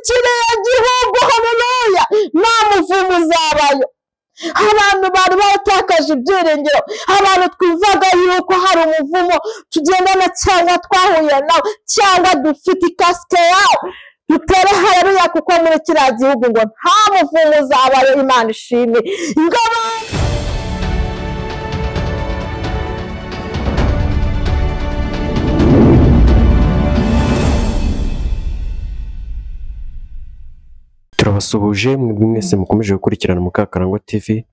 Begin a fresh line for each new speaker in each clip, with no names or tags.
kiriya gihugu, haleluya, nta muvumo uzabayo. Abantu bari baratakaje ibyiringiro, abantu twumvaga yuko hari umuvumo tugendana cyangwa twahuye nawe cyangwa dufite ikasike yawe, dutere haleluya kuko muri kiriya gihugu ngo nta muvumo uzabayo. Imana ishimwe. Ingabo
Turabasuhuje mwebwe mwese mukomeje gukurikirana Mukakarangwa TV.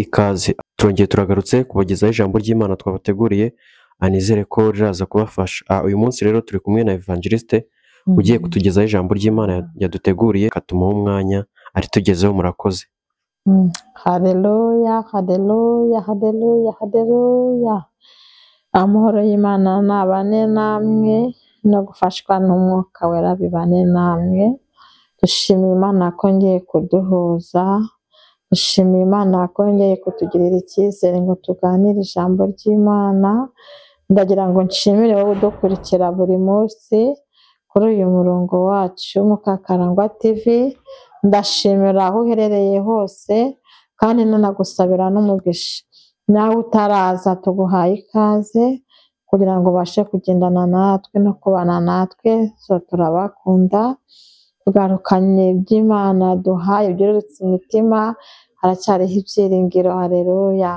Ikaze, turongeye turagarutse kubagezaho ijambo ry'Imana twabateguriye, anizere ko riraza kubafasha. Uyu munsi rero turi kumwe na Evangeliste ugiye kutugezaho ijambo ry'Imana yaduteguriye, katumuha umwanya aritugezeho. Murakoze.
Haleluya, haleluya, haleluya, haleluya. Amahoro y'Imana nabane namwe, no gufashwa n'Umwuka Wera bibane namwe. Dushimiye Imana ko ngiye kuduhuza, dushimiye Imana ko ngiye kutugirira icyizere ngo tuganire ijambo ry'Imana. Ndagira ngo nshimire wowe udukurikira buri munsi kuri uyu murongo wacu Mukakarangwa TV. Ndashimira aho uherereye hose, kandi nanagusabira n'umugisha. Nawe utaraza tuguhaye ikaze kugira ngo ubashe kugendana natwe no kubana natwe. So turabakunda, tugarukanye iby'Imana duhaye byerurutse imitima, haracyariho ibyiringiro. Haleluya.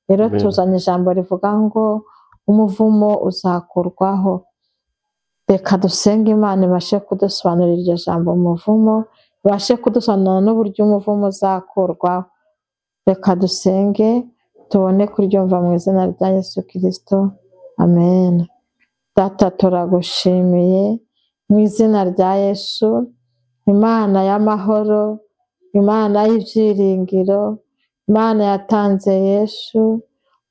Rero tuzanye ijambo rivuga ngo umuvumo uzakurwaho. Reka dusenge Imana ibashe kudusobanurira iryo jambo umuvumo, ibashe kudusobanurira n'uburyo umuvumo uzakurwaho. Reka dusenge tubone kuryumva mu izina rya Yesu Kristo, amen. Data, turagushimiye mu izina rya Yesu, Imana y'amahoro, Imana y'ibyiringiro, Imana yatanze Yesu,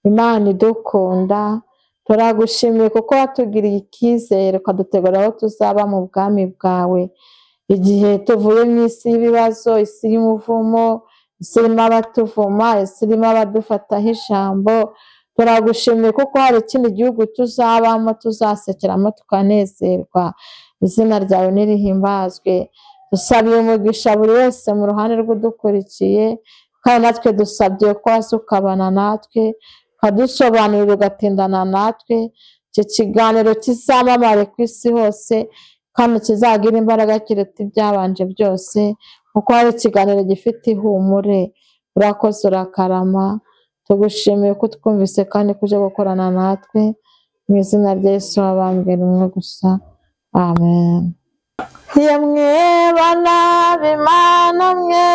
Imana idukunda. Turagushimiye kuko watugiriye icyizere ukadutegura aho tuzaba mu bwami bwawe. Igihe tuvuye mu isi y'ibibazo, isi y'umuvumo, isi irimo abatuvuma, isi irimo abadufataho ijambo, turagushimiye kuko hari ikindi gihugu tuzabamo, tuzasekeramo, tukanezerwa. Izina ryawe nirihimbazwe. Dusabiye umugisha buri wese mu ruhande rw'udukurikiye, kandi natwe dusabye ko waza ukabana natwe, ukadusobanurira, ugatindana natwe. Iki kiganiro kizamamare ku isi hose, kandi kizagira imbaraga kiruta ibyabanje byose, kuko hari ikiganiro gifite ihumure. Urakoze, urakarama. Tugushimiye ko utwumvise kandi kuje gukorana natwe. Mu izina rya Yesu wabambwe rimwe gusa, amen. Yemwe bana b'Imana mwe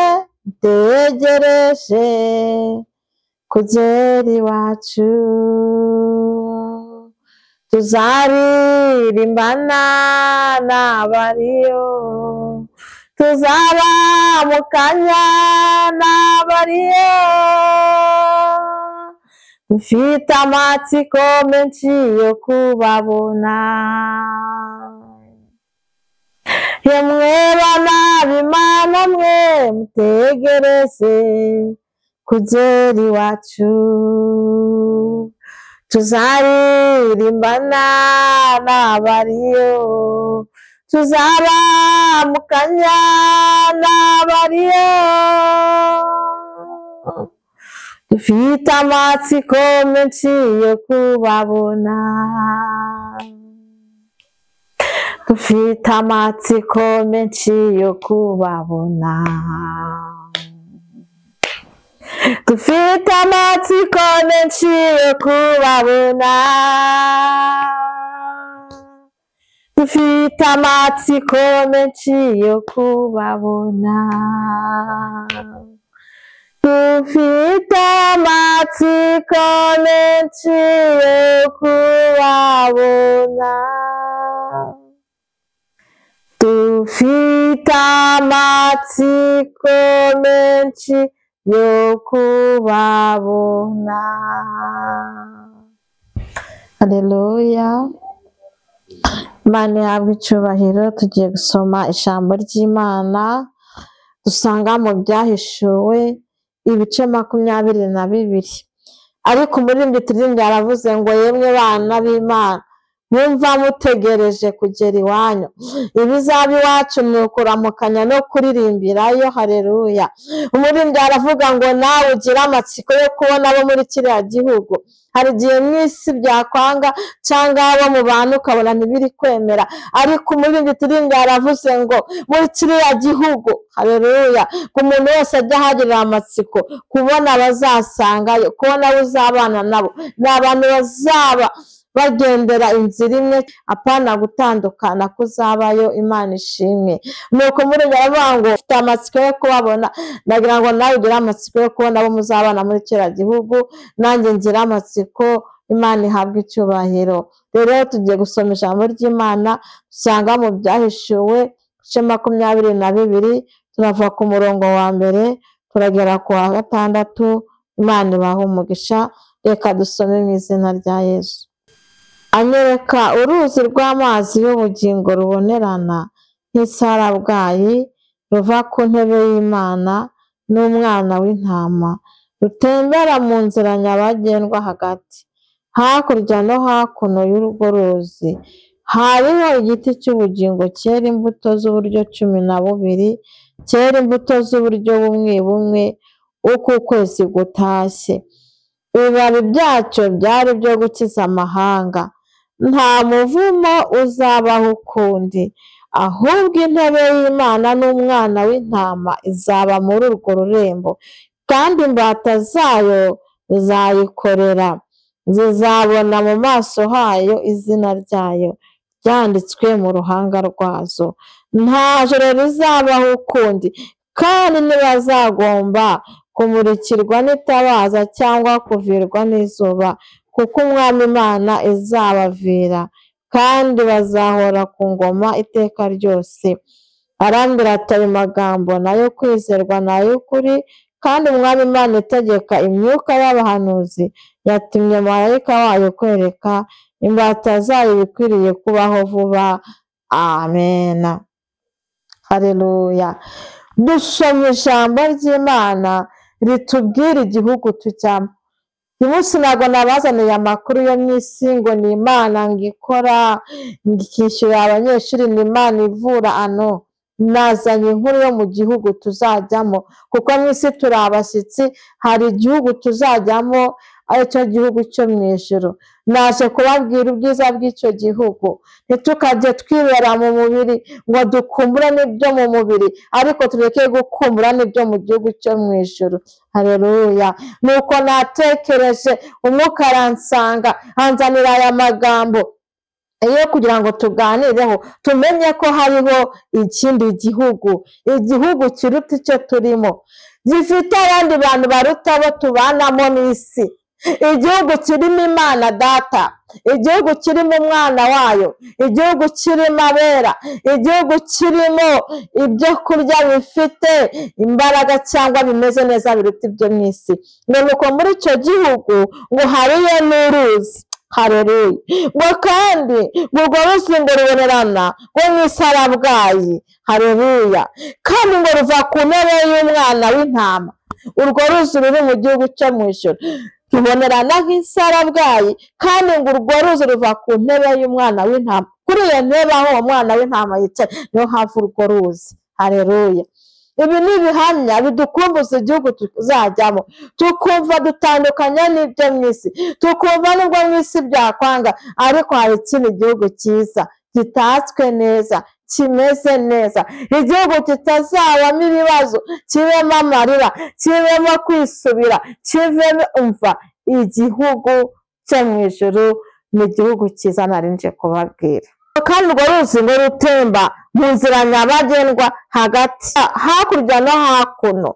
mutegereje kugera iwacu, tuzaririmbana n'abariyo, tuzaramukanya n'abariyo, dufite amatsiko menshi yo kubabona. Yemwe bana b'Imana mwe mutegereze kugera iwacu, tuzaririmbana n'abariyo, tuzaramukanya n'abariyo, dufite amatsiko menshi yo kubabona. Dufite amatsiko menshi yo kubabona. Dufite amatsiko menshi yo kubabona. Dufite amatsiko menshi yo kubabona. Dufite amatsiko menshi yo kubabona. Dufite amatsiko menshi yo kubabona. Haleluya. Imana ihabwe icyubahiro. Tugiye gusoma ijambo ry'Imana dusanga mu Byahishuwe ibice 22. Ariko umuririmbyi turirimbye aravuze ngo yemwe bana b'Imana
Mwumva mutegereje kugera iwanyu. Ibizaba iwacu ni ukuramukanya no kuririmbirayo. Haleluya. Umuririmbyi aravuga ngo nawe ugire amatsiko yo kubona abo muri kiriya gihugu. Hari igihe mu isi byakwanga cyangwa abo mu bantu ukabona ntibiri kwemera, ariko umuririmbyi turirimbyi aravuze ngo muri kiriya gihugu, haleluya, ku muntu wese ajya ahagirira amatsiko kubona abazasangayo, kubona abo uzabana nabo, ni abantu bazaba bagendera inzira imwe, apana gutandukana kuzabayo. Imana ishimwe. Nuko muri baravuga ngo ufite amatsiko yo kubabona, ndagira ngo nawe ugire amatsiko yo kubona abo muzabana muri kiriya gihugu, nanjye ngira amatsiko. Imana ihabwe icyubahiro. Rero tugiye gusoma ijambo ry'Imana dusanga mu Byahishuwe ibice 22, turava ku murongo wa 1 turagera ku wa 6. Imana ibahe umugisha. Reka dusome mu izina rya Yesu. Anyereka uruzi rw'amazi y'ubugingo rubonerana nk'isarabwayi, ruva ku ntebe y'Imana n'Umwana w'intama, rutembera mu nzira nyabagendwa hagati. Hakurya no hakuno y'urwo ruzi hariho igiti cy'ubugingo cyera imbuto z'uburyo 12, cyera imbuto z'uburyo bumwe bumwe uko ukwezi gutashye. Ibibabi byacyo byari byo gukiza amahanga. Nta muvumo uzabaho ukundi, ahubwo intebe y'Imana n'Umwana w'intama izaba muri urwo rurembo, kandi imbata zayo zizayikorera. Zizabona mu maso hayo izina ryayo ryanditswe mu ruhanga rwazo. Nta joro rizabaho ukundi, kandi ntibazagomba kumurikirwa n'itabaza cyangwa kuvirwa n'izuba, kuko Umwami Imana izabavira, kandi bazahora ku ngoma iteka ryose. Arambwira ati ayo magambo nayo kwizerwa n'ay'ukuri, kandi Umwami Imana itegeka imyuka y'abahanuzi yatumye marayika wayo kwereka imbata zayo ibikwiriye kubaho vuba. Amen. Haleluya. Dusoma ijambo ry'Imana ritubwira igihugu tujyamo. Uyu munsi ntabwo nabazaniye amakuru yo mu isi ngo ni Imana ngo ikora, ngo ikishyurira abanyeshuri, ni Imana ivura ano. Nazanye inkuru yo mu gihugu tuzajyamo, kuko mu isi turi abashyitsi, hari igihugu tuzajyamo aricyo gihugu cyo mu ijuru. Naje kubabwira ubwiza bw'icyo gihugu. Ntitukajye twibera mu mubiri ngo dukumbure n'ibyo mu mubiri, ariko tureke gukumbura n'ibyo mu gihugu cyo mu ijuru. Haleluya. Nuko natekereje, umwuka aransanga anzanira aya magambo iyo kugira ngo tuganireho, tumenye ko hariho ikindi gihugu, igihugu kiruta icyo turimo, gifite abandi bantu baruta abo tubanamo n'isi, igihugu kirimo Imana Data, igihugu kirimo Umwana wayo, igihugu kirimo abera, igihugu kirimo ibyo kurya bifite imbaraga cyangwa bimeze neza biruta ibyo mu isi. Nuko muri icyo gihugu ngo hariyo n'uruzi. Haleluya. Ngo kandi urwo ruzi ngo rubonerana ngo nk'isarabwayi. Haleluya. Kandi ngo ruva ku ntebe y'Umwana w'intama. Urwo ruzi ruri mu gihugu cyo mu ijuru rubonerana nk'isarabwayi, kandi ngo urwo ruzi ruva ku ntebe y'Umwana w'intama. Kuri iyo ntebe aho uwo Mwana w'intama yicaye niho hava urwo ruzi. Haleluya. Ibi ni ibihamya bidukumbuza igihugu tuzajyamo, tukumva dutandukanya n'ibyo mu isi, tukumva n'ubwo mu isi byakwanga, ariko hari ikindi gihugu cyiza gitatswe neza, kimeze neza, igihugu kitazabamo ibibazo, kibemo amarira, kibemo kwisubira, kivemo umva. Igihugu cyo mu ijuru ni igihugu cyiza nari nje kubabwira. Kandi urwo ruzi ngo rutemba mu nzira nyabagendwa hagati, hakurya no hakuno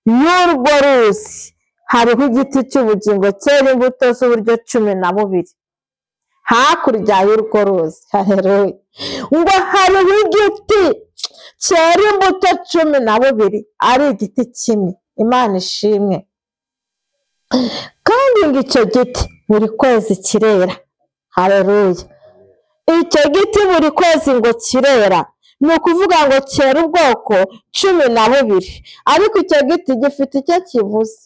y'urwo ruzi hariho igiti cy'ubugingo cyera imbuto z'uburyo 12. Hakurya y'urwo ruzi, haleluya, ngo hariho igiti cyera imbuto 12, ari igiti kimwe. Imana ishimwe. Kandi ngo icyo giti buri kwezi kirera. Haleluya. Icyo giti buri kwezi ngo kirera, ni ukuvuga ngo cyera ubwoko 12, ariko icyo giti gifite icyo kivuze,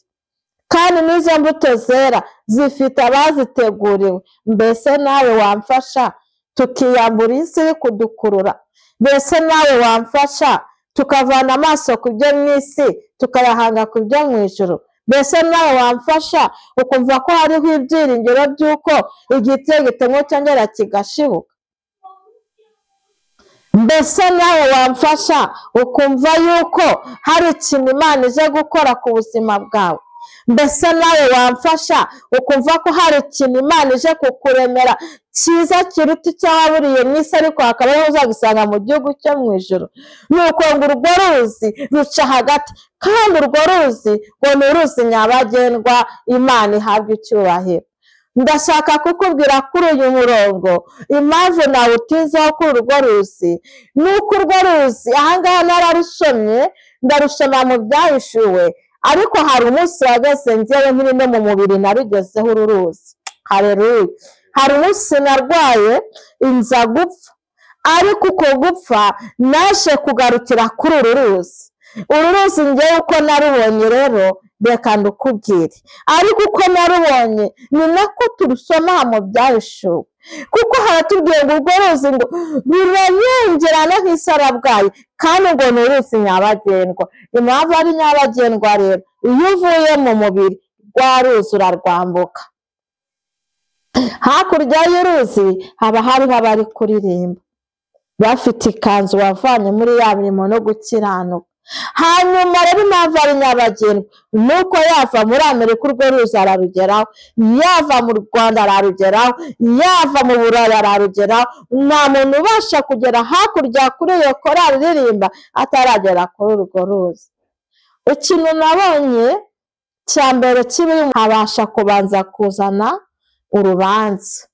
kandi n'izo mbuto zera zifite abaziteguriwe. Mbese nawe wamfasha tukiyambura isi iri kudukurura? Mbese nawe wamfasha tukavana amaso ku byo mu isi tukayahanga ku byo mu ijuru? Mbese nawe wamfasha ukumva ko hariho ibyiringiro by'uko igiti gitemwe cyongera kigashibuka? Mbese nawe wamfasha ukumva yuko hari ikintu Imana ije gukora ku buzima bwawe? Mbese nawe wamfasha ukumva ko hari ikintu Imana ije kukuremera cyiza kiruta icyo waburiye mu isi, ariko hakaba ariho uzagisanga mu gihugu cyo mu ijuru? Nuko ngo urwo ruzi ruca hagati, kandi urwo ruzi ngo ni uruzi nyabagendwa. Imana ihabwa icyubahiro. Ndashaka kukubwira kuri uyu murongo impamvu nawutinzeho kuri urwo ruzi, nuko urwo ruzi ahangaha nararusomye, ndarusoma mu byahishuwe, ariko hari umunsi wageze njyewe nkiri no mu mubiri narugezeho uru ruzi. Haleluya! Hari umunsi narwaye inza gupfa, ariko uko gupfa naje kugarukira kuri uru ruzi. Uru ruzi njyewe uko narubonye rero reka ndukubwire, ariko uko narubonye ni nako turusoma mu byahishuwe, kuko haratubwiye ngo urwo ruzi ngo rurabengerana nk'isarabwayi, kandi ngo ni uruzi nyabagendwa. Impamvu ari nyabagendwa rero, iyo uvuye mu mubiri rwa ruzi urarwambuka. Hakurya y'uruzi haba hariho abari kuririmba bafite ikanzu wavanye muri ya mirimo no gukiranuka. Hanyuma rero impamvu ari nyabagendwa nuko yava muri Amerika urwo ruzi ararugeraho, yava mu Rwanda ararugeraho, yava mu Burayi ararugeraho. Nta muntu ubasha kugera hakurya kuri iyo korali iririmba ataragera kuri urwo ruzi. Ikintu nabonye cya mbere kibi, habasha kubanza kuzana urubanza.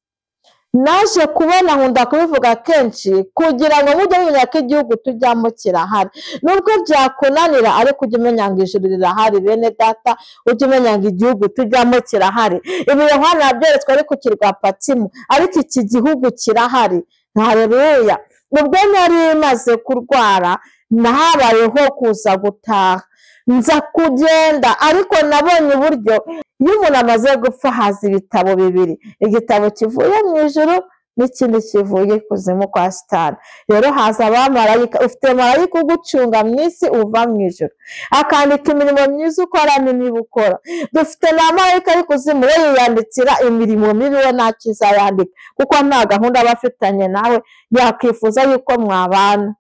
Naje kubona, nkunda kubivuga kenshi kugira ngo mujye mumenya ko igihugu tujyamo kirahari. Nubwo byakunanira ariko ujye umenya ngo ijuru rirahari. Bene data, ujye umenya ngo igihugu tujyamo kirahari. Ibi Yohana yabyeretswe ari ku kirwa Patimo, ariko iki gihugu kirahari. Haleluya! Ubwo nari maze kurwara nahabayeho kuza gutaha, nza kugenda, ariko nabonye uburyo iyo umuntu amaze gupfa haza ibitabo bibiri, igitabo kivuye mu ijuru n'ikindi kivuye ikuzimu kwa Sitani. Rero haza abamarayika, ufite marayika ugucunga mu isi uva mu ijuru, akandika imirimo myiza ukora n'imibi ukora. Dufite na marayika w'ikuzimu, we yiyandikira imirimo mibi, we nta cyiza yandika, kuko nta gahunda aba afitanye nawe, yakwifuza yuko mwabana.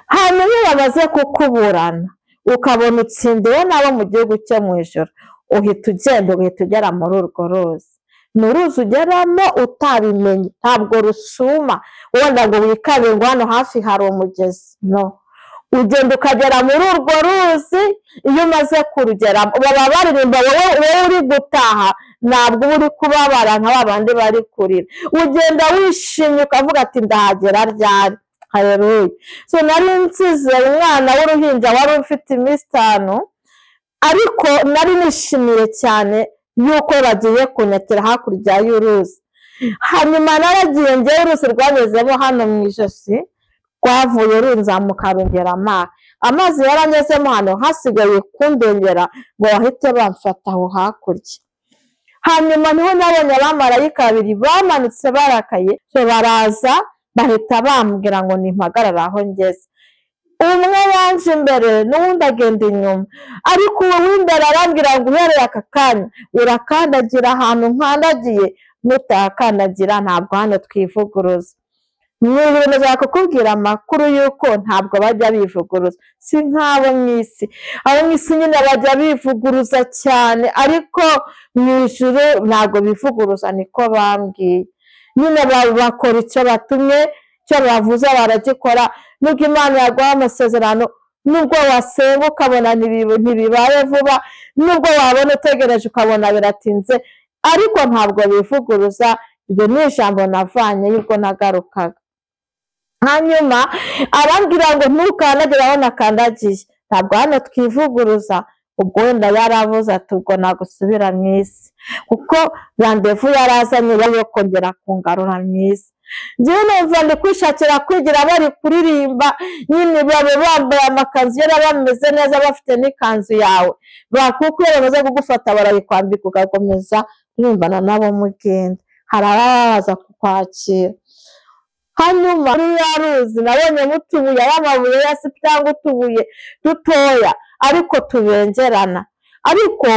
Hanyuma iyo bamaze kukuburana ukabona utsindiwe n'abo mu gihugu cyo mu ijuru, uhita ugenda uhita ugera muri urwo ruzi. Ni uruzi ugeramo utabimenye, ntabwo rusuma wenda ngo wikabe ngo hano hafi hari umugezi, no. Ugenda ukagera muri urwo ruzi. Iyo umaze kurugeramo baba baririmba, wowe uri gutaha ntabwo uba uri kubabara nka ba bandi bari kurira, ugenda wishimye ukavuga ati ndahagera ryari. Haleluya! So nari nsize umwana w'uruhinja wari ufite iminsi 5, ariko nari nishimiye cyane yuko bagiye kunyakira hakurya y'uruzi. Hanyuma naragiye njyewe, uruzi rwagezemo hano mu ijosi, rwavuye runzamuka rungera amazi yarangezemo hano, hasigaye kundengera ngo bahite bamfata aho hakurya. Hanyuma niho nabonye abamarayika babiri bamanutse barakaye, baraza bahita bambwira ngo nimpagarare aho ngeze. Umwe yanje imbere n'uwundi agenda inyuma, ariko uwo w'imbere arambwira ngo uhereye aka kanya urakandagira ahantu nkandagiye, nutakandagira ntabwo hano twivuguruza. Ni kukubwira amakuru y'uko ntabwo bajya bivuguruza, si nk'abo mu isi. Abo mu isi nyine bajya bivuguruza cyane, ariko mu ijuru ntabwo bivuguruza, niko bambwiye. Nyine bakora icyo batumye, icyo bavuze baragikora. Nubwo Imana yaguha amasezerano, nubwo wasenga ukabona ntibibaye vuba, nubwo wabona utegereje ukabona biratinze, ariko ntabwo bivuguruza. Iryo ni ijambo navanye y'ubwo nagarukaga. Hanyuma arambwira ngo ntukandagire aho nakandagiye, ntabwo hano twivuguruza. Ubwo wenda yaravuze ati ubwo nagusubira mu isi, kuko randevu yarazanye yo kongera kungarura mu isi. Njyewe numva ndi kwishakira kwigira bari kuririmba nyine, babe bambaye amakanzu yari bameze neza, bafite n'ikanzu yawe, kuko iyo bamaze kugufata barayikwambika ugakomeza kurimbana nabo mugenda. Hari ababaza kukwakira. Hanyuma ruriya ruzi nabonyemo utubuye, ari amabuye ya se cyangwa utubuye dutoya ariko tubengerana, ariko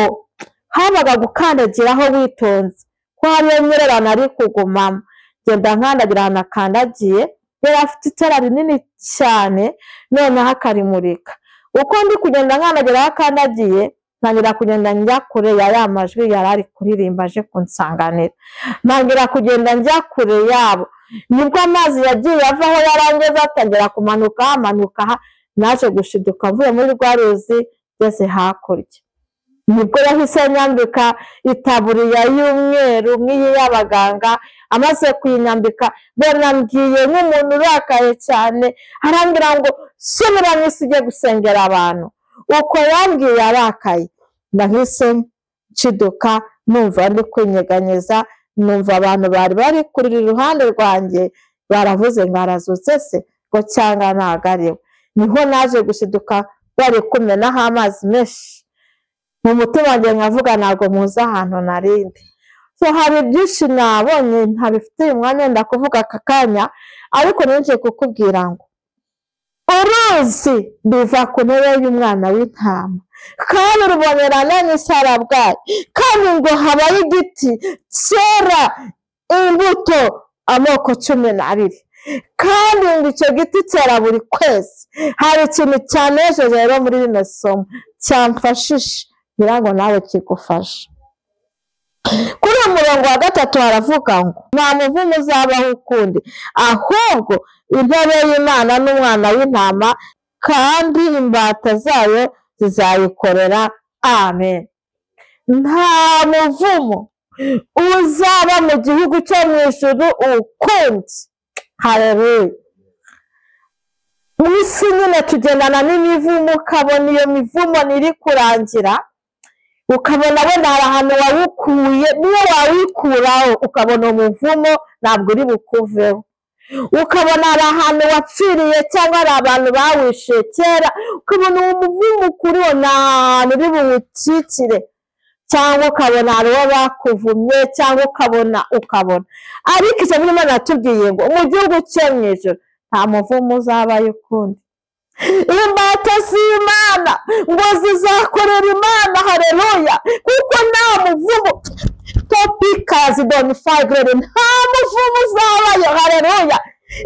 habaga gukandagiraho witonze ko hariyo nyererana ari kugumamo. Genda nkandagira ahantu akandagiye, yari afite itara rinini cyane, noneho akarimurika. Uko ndi kugenda nkandagira aho akandagiye, ntangira kugenda njya kure ya ya majwi yari ari kuririmba aje kunsanganira, ntangira kugenda njya kure yabo. Nibwo amazi yagiye ava aho yarangeze atangira kumanuka amanuka, naje gushiduka mvuye muri rwa ruzi ngeze hakurya. Nibwo yahise nyambika itaburiya y'umweru nk'iyi y'abaganga. Amaze kuyinyambika banambwiye nk'umuntu urakaye cyane, arambwira ngo subira mu isi ujye gusengera abantu. Uko yambwiye arakaye, nahise nshiduka numva ndi kwinyeganyeza, numva abantu bari bari kurira iruhande rwanjye baravuze ngo arazutse se, ngo cyangwa ntabwo ari we. Niho naje gushiduka bari kumenaho amazi menshi. Mu mutima wanjye nkavuga ntabwo muzi ahantu narindi. So hari byinshi nabonye ntabifitiye umwanya wenda kuvuga aka kanya, ariko nje kukubwira ngo uruzi ruva ku ntebe y'umwana w'intama, kandi rubonerana n'isarabwayi, kandi ngo habayo igiti cyera imbuto amoko 12, kandi ngo icyo giti cyera buri kwezi. Hari ikintu cyanejeje rero muri rino somo cyamfashije, ngira ngo nawe kigufashe. Kuri uyu murongo wa 3 haravuga ngo nta muvumo uzabaho ukundi, ahubwo intebe y'Imana n'umwana w'intama, kandi imbata zayo zizayikorera. Amen. Nta muvumo uzaba mu gihugu cyo mu ijuru ukundi. Haleluya. Mu isi nyine tugendana n'imivumo, ukabona iyo mivumo ntiri kurangira, ukabona wenda hari ahantu wawukuye, niyo wawikuraho ukabona umuvumo ntabwo uri bukuveho. Ukabona hari ahantu wapfiriye cyangwa hari abantu bawishe kera, ukabona uwo muvumo ukuriho nta hantu uri buwukikire, cyangwa ukabona hari uwo bakuvumye, cyangwa ukabona. Ariko ijambo ry'Imana yatubwiye ngo mu gihugu cyo mu ijuru nta muvumo uzabayo ukundi. Imbata z'Imana ngo zizakorera Imana. Haleluya. Kuko nta muvumo topikazi donifagere, nta muvumo uzabayo. Haleluya.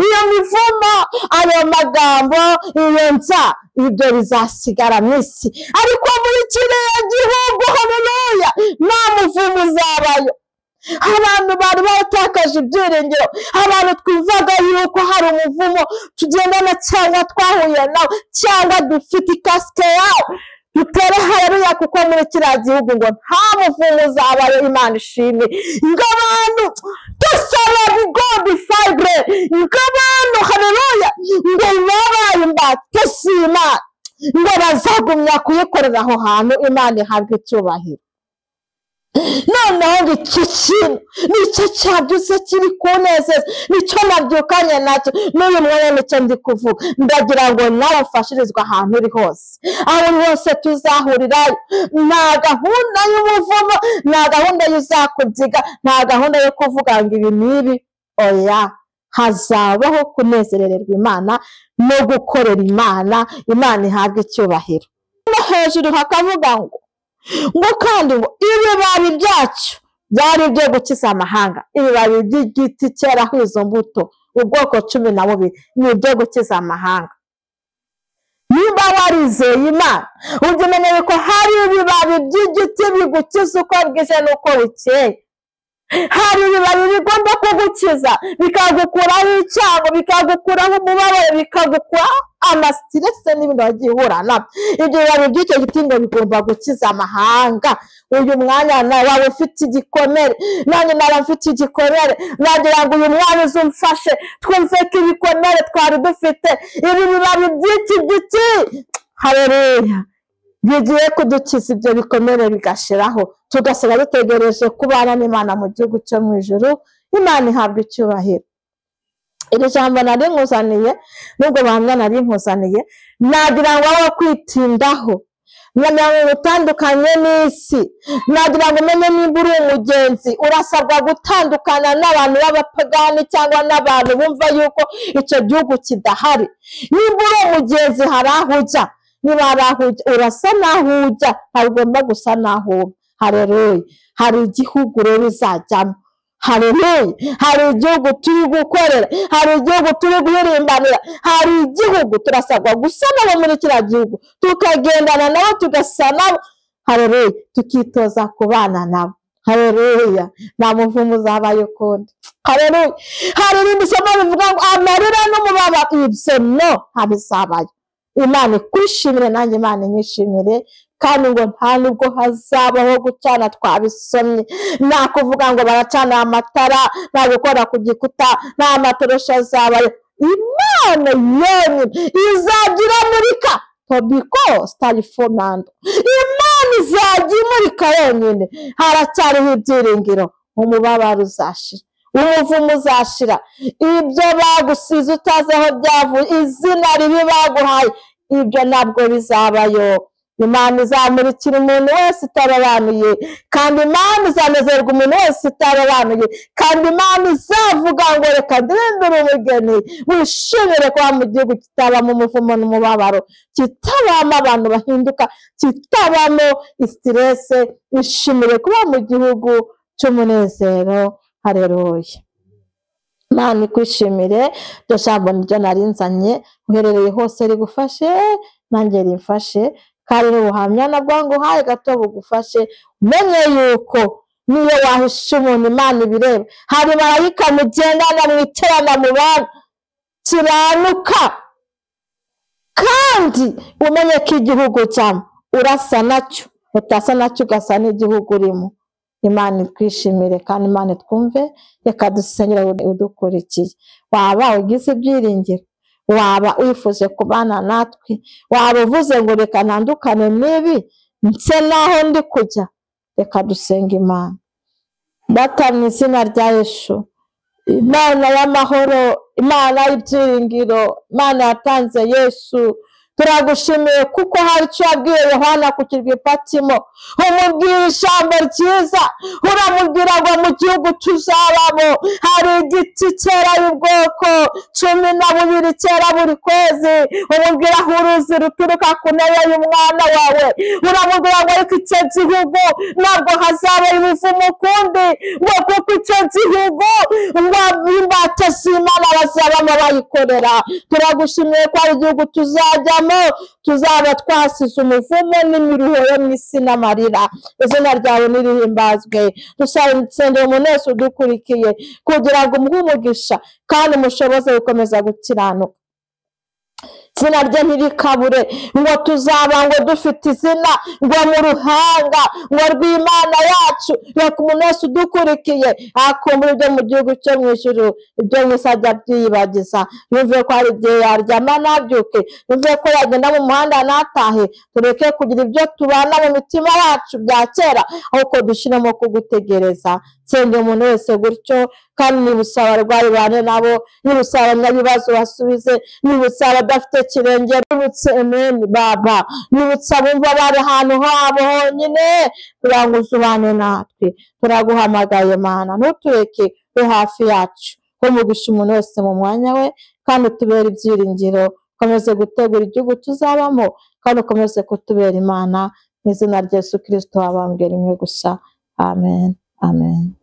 Iyo mivumo, ayo magambo, iyo nza, ibyo bizasigara mu isi, ariko muri kiriya gihugu, haleluya, nta muvumo uzabayo. Abantu bari baratakaje ibyiringiro, abantu twumvaga yuko hari umuvumo tugendana cyangwa twahuye nawo cyangwa dufite ikasike yawo, dutere haleluya, kuko muri kiriya gihugu ngo nta muvumo uzabayo. Imana ishimwe. Ngo abantu dusaba bigodifayire, ngo abantu haleluya, ngo babaye imbata z'Imana, ngo bazagumya kuyikorera aho hantu. Imana ihabwe icyubahiro. Noneho ngo iki kintu nicyo cyabyutse kiri kunezeza, nicyo nabyukanye nacyo n'uyu mwanya, nicyo ndi kuvuga. Ndagira ngo nawe ufashirizwe ahantu uri hose, aho uri hose tuzahurirayo. Nta gahunda y'umuvumo, nta gahunda y'uzakubyiga, nta gahunda yo kuvuga ngo ibi n'ibi, oya. Hazabaho kunezerererwa Imana no gukorera Imana. Imana ihabwe icyubahiro. No hejuru hakavuga ngo kandi ngo ibibabi byacyo byari ibyo gukiza amahanga. Ibibabi by'igiti cyeraho izo mbuto ubwoko 12 ni ibyo gukiza amahanga. Niba warizeye Imana, ujye umenya yuko hari ibibabi by'igiti bigukiza uko bwije n'uko bukeye. Hari ibibabi bigomba kugukiza, bikagukuraho icyago, bikagukuraho umubabaro, bikagukuraho amasiterese n'ibindi wagiye uhura nabyo. Ibyo bibabi by'icyo giti ngo bigomba gukiza amahanga. Uyu mwanya nawe waba ufite igikomere, nanjye naba mfite igikomere, nagira ngo uyu mwanya uzumfashe twumve ko ibikomere twari dufite, ibi bibabi by'iki giti, haleluya, bigiye kudukiza ibyo bikomere bigashiraho, tugasiga dutegereje kubana n'Imana mu gihugu cyo mu ijuru. Imana ihabwa icyubahiro. Iri jambo nari nkuzaniye, nubwo buhamya nari nkuzaniye, nagira ngo aho kwitindaho, Nagira ngo utandukanye n'isi, nagira ngo umenye nimba uri umugenzi, urasabwa gutandukana n'abantu b'abapagani cyangwa n'abantu bumva yuko icyo gihugu kidahari. Nimba uri umugenzi hari aho ujya, niba hari aho ujya urasa n'aho ujya, ntabwo ugomba gusa n'aho uba. Haleluya! Hari igihugu rero uzajyamo. Haleluya! Hari igihugu turi gukorera, hari igihugu turi guhirimbanira, hari igihugu turasabwa gusa nabo muri kiriya gihugu, tukagendana nabo, tugasa nabo. Haleluya! Tukitoza kubana nabo. Haleluya! Nta muvumo uzabayo ukundi. Haleluya! Hari irindi somo rivuga ngo amarira n'umubabaro, ibyo no ntabizabayo. Imana ikwishimire, nanjye Imana inyishimire. Kandi ngo nta nubwo hazabaho gucana, twabisomye. Nta kuvuga ngo baracana amatara, nta gukora ku gikuta, nta matoroshi azabayo. Imana yonyine izajya iramurika, tobiko sitarifonando. Imana izajya imurika yonyine. Haracyariho ibyiringiro, umubabaro uzashira, umuvumo uzashira, ibyo bagusize utazi aho byavuye, izina ribi baguhaye, ibyo ntabwo bizabayo. Imana izamurikira umuntu wese itarobanuye, kandi Imana izanezerwa umuntu wese itarobanuye, kandi Imana izavuga ngo reka ndirimbire umugeni, wishimire kuba mu gihugu kitabamo umuvumo n'umubabaro, kitabamo abantu bahinduka, kitabamo isitirese, wishimire kuba mu gihugu cy'umunezero. Haleluya! Imana ikwishimire. Iryo jambo niryo narinzanye, uherereye hose rigufashe, nanjye rimfashe, kandi n'ubuhamya nabwo nguhaye gato bugufashe, umenye yuko niyo wahisha umuntu Imana ibireba. Hari marayika mugendana mwiterana mu bantu, kiranuka, kandi umenye ko igihugu cyamo urasa nacyo, utasa nacyo ugasa n'igihugu urimo. Imana itwishimire kandi Imana itwumve. Reka dusengere udukurikiye. Waba ugize ibyiringiro, waba wifuje kubana natwe, waba uvuze ngo reka ntandukane n'ibi nse naho ndi kujya, reka dusenge Imana. Data, mu izina rya Yesu, Imana y'amahoro, Imana y'ibyiringiro, Imana yatanze Yesu, turagushimiye kuko hari icyo wabwiye Yohana ku kirwa i Patimo. Umubwira ijambo ryiza, uramubwira ngo mu gihugu tuzabamo hari igiti cyera y'ubwoko 12 cyera buri kwezi. Umubwira aho uruzi ruturuka ku ntebe y'umwana wawe. Uramubwira ngo ariko icyo gihugu ntabwo hazaba imivumo ukundi, ngo kuko icyo gihugu ngo imbata z'Imana bazabamo bayikorera. Turagushimiye ko hari igihugu tuzajyamo, tuzaba twasize umuvumo n'imiruho yo mu isi n'amarira. Izina ryawe nirihimbazwe. Dusengera umuntu wese udukurikiye kugira ngo umuhe umugisha kandi umushoboze gukomeza gukiranuka. Izina rye ntirikabure, ngo tuzaba ngo dufite izina ngo mu ruhanga ngo rw'Imana yacu. Reka umuntu wese udukurikiye akumbura ibyo mu gihugu cyo mu ijuru, ibyo mu isi ajya abyiyibagiza. Yumve ko hari igihe yaryama ntabyuke, yumve ko yagenda mu muhanda ntatahe. Tureke kugira ibyo tubana mu mitima yacu bya kera, ahubwo dushyiremo kugutegereza. Sengera umuntu wese gutyo, kandi nibutsa abarwayi bane nabo, nibutsa abanyabibazo basubize, nibutsa abadafite kirengera, nibutse emeni baba, nibutsa abumva bari ahantu habo honyine, kugira ngo uzubane natwe. Turaguhamagaye Mana, ntutureke, ube hafi yacu, umugisha umuntu wese mu mwanya we, kandi utubere ibyiringiro. Ukomeze gutegura igihugu tuzabamo, kandi ukomeze kutubera Imana. Mu izina rya Yesu Kristo wabambwe rimwe gusa. Amen. Amen.